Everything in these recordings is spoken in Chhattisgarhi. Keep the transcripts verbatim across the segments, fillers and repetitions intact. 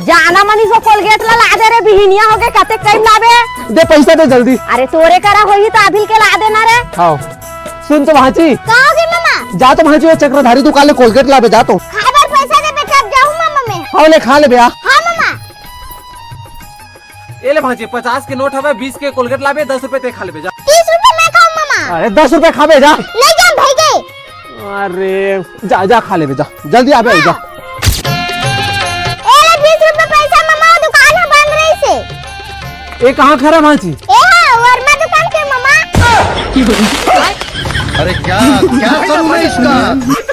जाना मनीष, वो कोलगेट ला ला दे रे, बिहिनिया होगे, कतेक टाइम लाबे? दे पैसा दे जल्दी। अरे तोरे करा होही त अभी के ला देना रे। हाँ। सुन तो भांची। का होगे मामा? जा तो भांची, वो चक्रधारी दुकान ले कोलगेट लाबे, जा तो। खाए बर पैसा देबे तब जाहूं मामा मैं। हाँ, ले खा लेबे आ। हाँ मामा। ए ले भांची, पचास के नोट हवे, बीस के कोलगेट लाबे, दस रुपए ते खा लेबे, जा। तीस रुपए मैं खाऊं मामा। अरे दस रुपए खाबे, जा। नहीं जा भाई के। अरे जा, जा खा लेबे, जा, जल्दी आबे, जा। ए ले, बीस रुपए पैसा मामा, दुकान ह बंद रहिसे। ए कहाँ खरा भांची? ए हा, वर्मा दुकान के मामा। अरे क्या, क्या करूँ मैं इसका?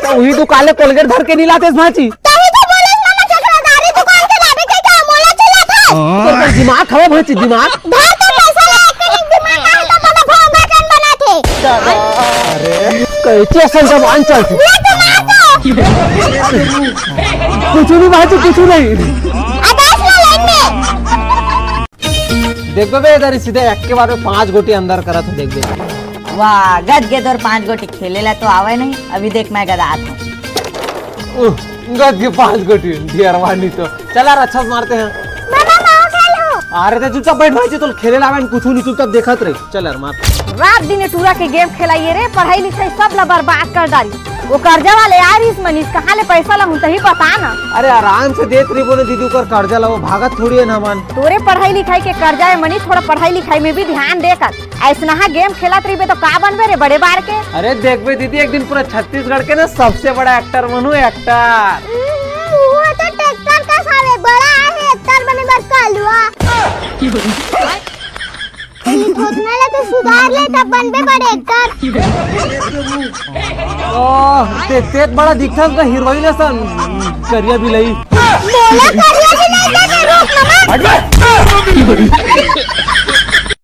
तो वही दुकान ले कोलगेट धर के नहीं लाते भांची। तभी तो बोले मामा, चक्रधारी दुकान के लाबे के का मोला चिल्लात है? तो कोई दिमाग हवे भांची, दिमाग? धर तो पैसा ले, एक एक दिमाग का तो बड़ा भोंगा कन बनाते। अरे कैसे असल जबान चलती? ले तो मार दो। कुछ नहीं भांची, कुछ नहीं। अबे इसमें लाइन में। देख बे, इधर सीधे एक के बाद में पांच गोटी अंदर करत हे, देख बे। वाह, गद गे तोर पांच गोटी, खेले ला तो आवे नहीं, अभी देख मैं गदात हूँ। उह, गद गे पांच गोटी, ढेरवानी तो। चल यार, अच्छा से मारते हैं। मामा, मामा, खेलो। अरे ते चुपचाप बैठ भांची, तो खेले ला आवे, कुछ नहीं, चुपचाप देखत रहे। चल यार, मार। रात दिन ये टूरा के गेम खेलाइए रे, पढ़ाई लिखाई सब ला बर्बाद कर डारी। वो कर्जा वाले आ रहिस मनीष, कहाँ ले पैसा लाहूं तही बता ना। अरे आराम से देत रही बोले दीदी, ओकर कर्जा ला, वो भागत थोड़ी है ना मन। तोरे पढ़ाई लिखाई के कर्जा है मनीष, थोड़ा पढ़ाई लिखाई में भी ध्यान दे कर। ऐसना गेम खेलत रहिबे तो का बनबे रे बड़े बार के? अरे देखबे दीदी, एक दिन पूरा छत्तीसगढ़ के ना सबसे बड़ा एक्टर बनू, एक्टर। हम्म, वो तो ट्रैक्टर का साले बड़ा है, एक्टर बने बर कालुआ। ये थोथना ला तो सुधार ले, तब बनबे बड़े एक्टर। ओह, ते, ते बड़ा दिखथस ना हीरोइन असन, करिया बिलई। मोला करिया बिलई का के रूप मा।